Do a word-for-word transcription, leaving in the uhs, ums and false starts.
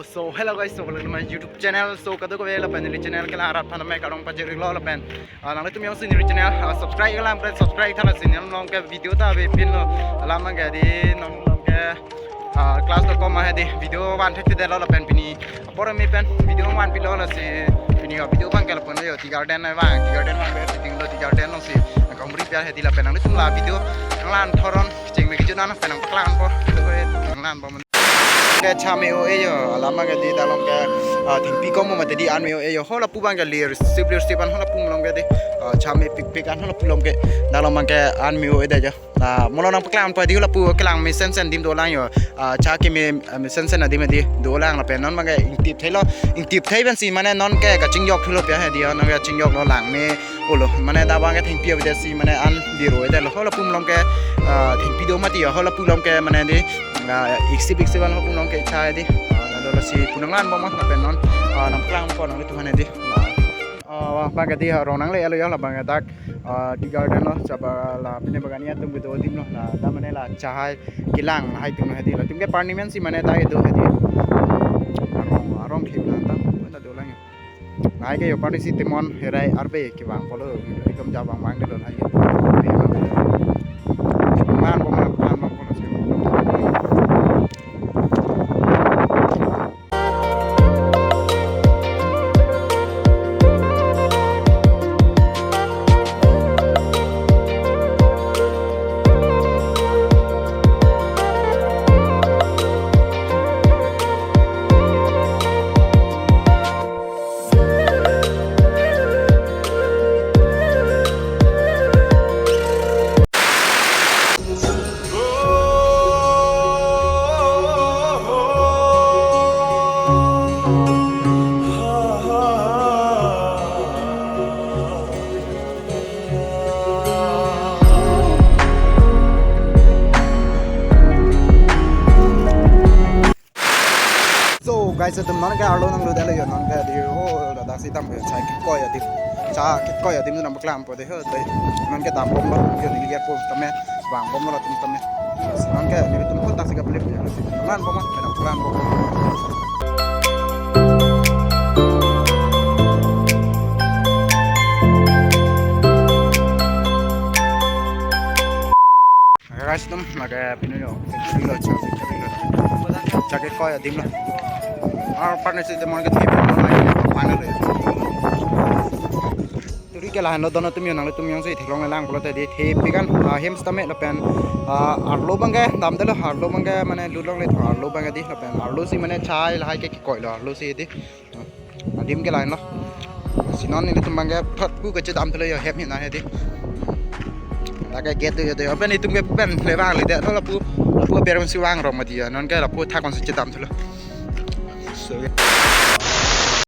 So hello guys, so welcome to my YouTube channel. So kadokave lapen neli channel kelang arat aphan me kardom pajir-iklo lapen, ah, nanglitum jongsi neli channel, ah, subscribe kelang pre subscribe tha lasi non along ke video ta avepinlo. Alam abang ke di non along ke, ah, class dokok ma hedi video vanthekthedetlo lapen pini apor me pen video vanpilo lasi pini video abang ke lapen yo tea garden abang, tea garden abang pen sitting lo, tea garden alongsi nangkangri pi-ar hedi lapen nanglitum la video nanglang thoron chingme kejut an pen nangpaklangpo. Kadokave nanglang abang. Ke chame o-e yo, alam abang ke di dak along ke, ah, thengpi kom mate di an me o-e yo, ho lapu abang ke lir sip lir sip an ho lapu along ke di, ah, chame pikpik an ho lapu along ke, dak along abang ke an me o-e det yo. Na mo along nangpaklangpo di ho lapu kelang mesensen adim dolang yo, ah, cha keme, ah, mesensen adim di dolang lapen non abang ke ingtip thelo, ingtip thei pensi mane non ke kachingjok thulo pi-ar hedi yo, non ke chingjoklo langme olo, mane dak abang ke thengpi avedetsi mane an lir o-e detlo, ho lapu along ke, ah, thengpi do mati yo, ho lapu along ke mane di, ah, iksip iksip an ho lapu along ke cha hedi. Ah, lalo lasi pu nanglang abang ma lapen non, ah, nangpaklangpo nanglitum aphan hedi. Ah, ah, abang ke di, ah, rong nangle-etlo yo, labang ke dak, ah, tea garden lo, chaba la pine bagani atum kedo adim lo, la ta mane la chahai kelang hai atum lo hedi, latum ke parni mensi mane ta kedo hedi. Arong, arong khim la ta, ta dolang yo. Lahai ke yo parni si temon herai arbe kevangpo lo, ekdom ja vang vang detlo lahai ke. Man bom man bom man bom lo si. So guys, atum non ke arlo nanglo detlo yo, non ke di ho ladak si dam yo, chai kekoi adim, cha kekoi adim nangpaklangpo de ho, de non ke dam bomlo yo, neli ya po tame vang bomlo latum tame. Non ke nelitum ho dak si kaplip yo, nanglang bom ma, nanglang bom. Guys, atum lake pinu yo, factory lo, cha factory lo. Cha kekoi adim lo. Ar parni si temon ke thip lo, mana lo. Turi ke lahenlo don atum yo, nanglitum jongsi theklongle lang pulote di thepik an, ah, hem sitame lapen, ah, arlo abang ke damdetlo, arlo abang ke mane lut longle tho, arlo abang ke di lapen arlo si mane chai lahai ke kekoilo, arlo si di. Adim ke lahenlo. Si non nelitum abang ke thot pu kachedam thelo yo, hem hina hedi. Lake gate do yo de. Lapen itum ke pen le vangledet, lapu, lapu bereng si vang rong mati yo. Non ke lapu thak kon si chedam thelo. So,